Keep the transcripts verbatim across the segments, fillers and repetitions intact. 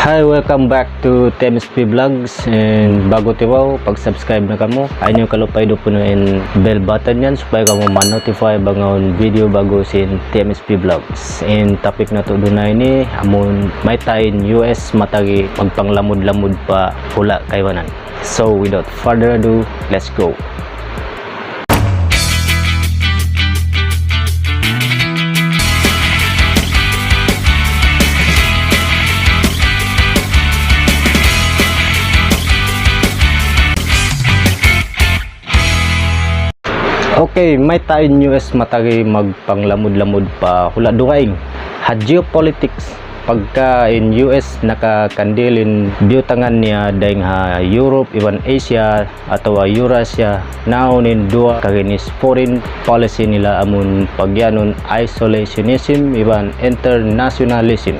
Hi, welcome back to T M S P Vlogs. And bago tiwaw, pag-subscribe na kamu. Ayaw niyu kalupahi dupun in bell button yan supaya kamu ma-notify bang awn video ba'gu sin T M S P Vlogs. In topic natu' dun ha ini, amun mayta' in U S matagi magpanglamud-lamud pa hula' kaibanan. So without further ado, let's go. Okay, mayta' in U S matagi magpanglamud-lamud pa hula' dugaing. Ha geopolitics, pagka in U S nakakandil in biyutangan niya dayn ha Europe iban Asia atawa Eurasia, naawn in duwa kaginis foreign policy nila, amun pagiyanun isolationism iban internationalism.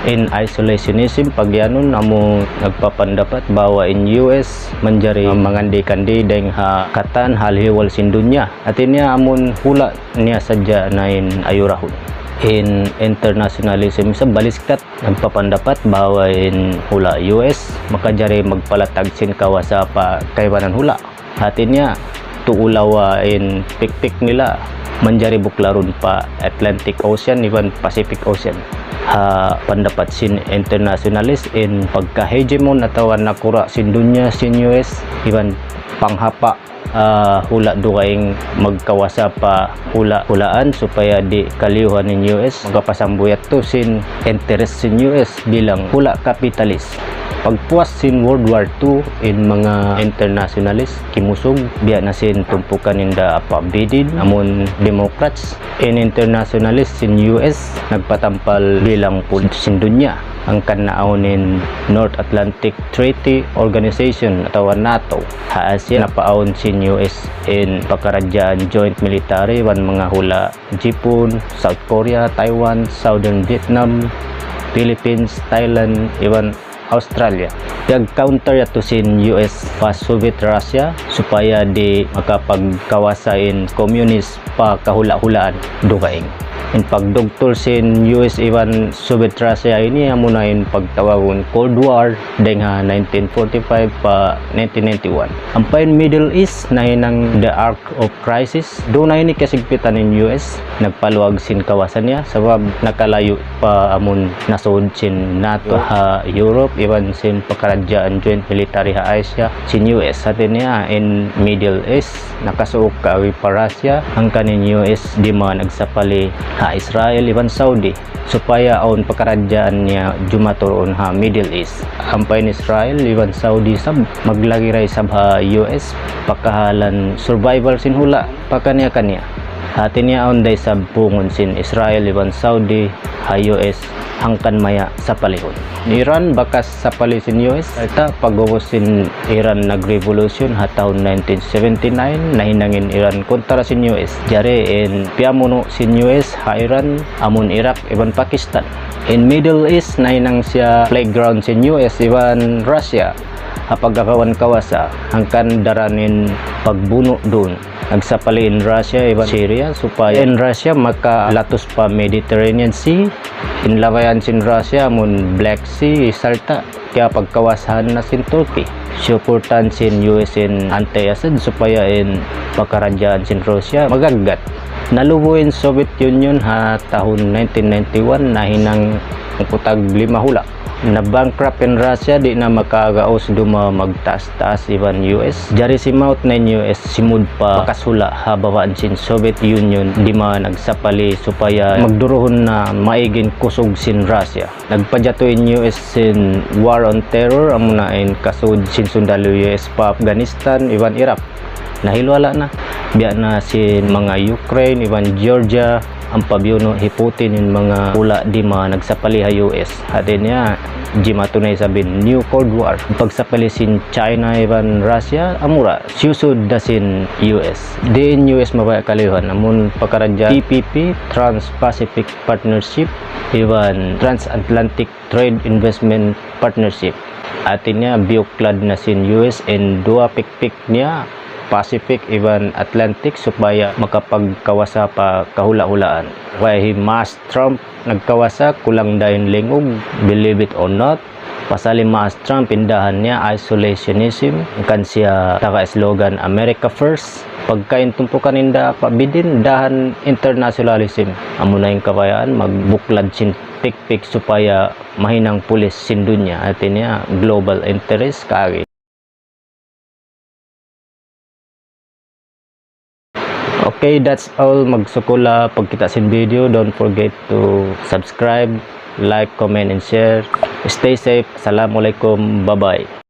In isolationism, pagiyanun, amu nagpapandapat bahwa in U S manjari mangandi-kandi dayn ha katan hal-ihwal sin dunya. Hati niya amun hula' niya sadja na in ayurahun. In internationalism isab baliskad, nagpapandapat bahwa in hula' U S makajari magpalatag sin kawasa pa kaibanan hula'. Hati niya, tuulawa in pikpik nila manjari buklarun pa Atlantic Ocean iban Pacific Ocean. Ha pandapat sin internationalist, in pagka-hegemon atawa nakura' sin dunya sin U S iban panghapa, ah, hula' dugaing magkawasa pa hula'-hulaan supaya di' kaliyuhan in U S makapasambuy yadtu sin interes sin U S bilang hula' kapitalis. Pagpuas sin World War Two, in manga internationalist kimusug, biya' na sin tumpukan hinda Apa Bedin, amun Democrats, in internationalist sin U S nagpatampal bilang pud sin dunya. Hangkan naawn in North Atlantic Treaty Organization atawa NATO. Ha Asia, napaawn sin U S in pakaradjaan joint military iban manga hula' Jipun, South Korea, Taiwan, Southern Vietnam, Philippines, Thailand, iban Australia. Piyag-counter yadtu sin U S pa Soviet Russia supaya di' makapagkawasa in komunis pa kahula'-hulaan dugaing. In pagdugtul sin U S iban Soviet Russia ini amuna in pagtawagun Cold War dayn ha nineteen forty-five pa nineteen ninety-one. Ampa in Middle East nahinang the Ark of Crisis. Duun na ini kasigpitan in U S nagpaluag sin kawasa niya sabab nakalayu' pa amun nasud sin NATO ha Europe iban sin pakaradjaan joint military ha Asia sin U S. Hati niya in Middle East nakasuuk kaagi pa Russia, hangkan in U S di' ma nagsapali ha Israel iban Saudi supaya awn pakaradjaan niya jumatu duun ha Middle East. Ampa in Israel iban Saudi isab maglagi da isab ha U S pa kahalan survival sin hula' pakaniya-kaniya. Hati niya awn da isab pungun sin Israel iban Saudi ha U S hangkan maya sapalihun. Iran bakas sapali sin U S, sarta' pag'ubus sin Iran nag-revolution ha tahun nineteen seventy-nine, nahinang in Iran kontra sin U S. Jari in piyamunu' sin U S ha Iran amun Iraq iban Pakistan. In Middle East nahinang siya playground sin U S iban Russia ha pagkakawan kawasa, hangkan daran in pagbunu' duun. Nagsapali in Russia iban Syria supaya in Russia makalatus pa Mediterranean Sea, in labayan sin Russia amun Black Sea, sarta' kiyapagkawasahan na sin Turkey. Siyuportahan sin U S in Anti-Assad supaya in pakaradjaan sin Russia magaggat. Nalubu in Soviet Union ha tahun nineteen ninety-one, nahinang hangpu' tag lima hula'. Na-bankrupt in Russia, di' na makagaus dumawa magtaas-taas iban U S. Jari simaut na in U S simud pa bakas hula' ha bawaan sin Soviet Union, di' ma nagsapali supaya magduruhun na maig in kusug sin Russia. Nagpajatu in U S sin War on Terror, amuna in kasud sin sundalu U S pa Afghanistan iban Iraq. Nahiluhala' na. Biya' na sin manga Ukraine iban Georgia, ampa biyunu' hi Putin in manga hula' di' ma nagsapali ha U S. Hati niya, jimatu na isab in New Cold War. Pagsapali sin China iban Russia, amura siyusud da sin U S. Di' in U S mabaya' kaliyuhan, amun pakaradjaan T P P, Trans-Pacific Partnership, iban Transatlantic Trade Investment Partnership. Hati niya, biyuklad na sin U S in duwa pikpik niya, Pacific iban Atlantic, supaya makapagkawasa pa kahula'-hulaan. Way hi Mas Trump nagkawasa, kulang da in lingug, believe it or not. Pasal in maas Trump in dahan niya isolationism, hangkan siya taga slogan America First. Pagka in tumpukan hinda pa bidin, dahan internationalism. Amuna in kabayaan magbuklad sin pikpik supaya mahinang pulis sin dunya. Hati niya global interest kari. Okay, that's all. Magsukul ha pagkita' sin video. Don't forget to subscribe, like, comment, and share. Stay safe. Assalamualaikum. Bye-bye.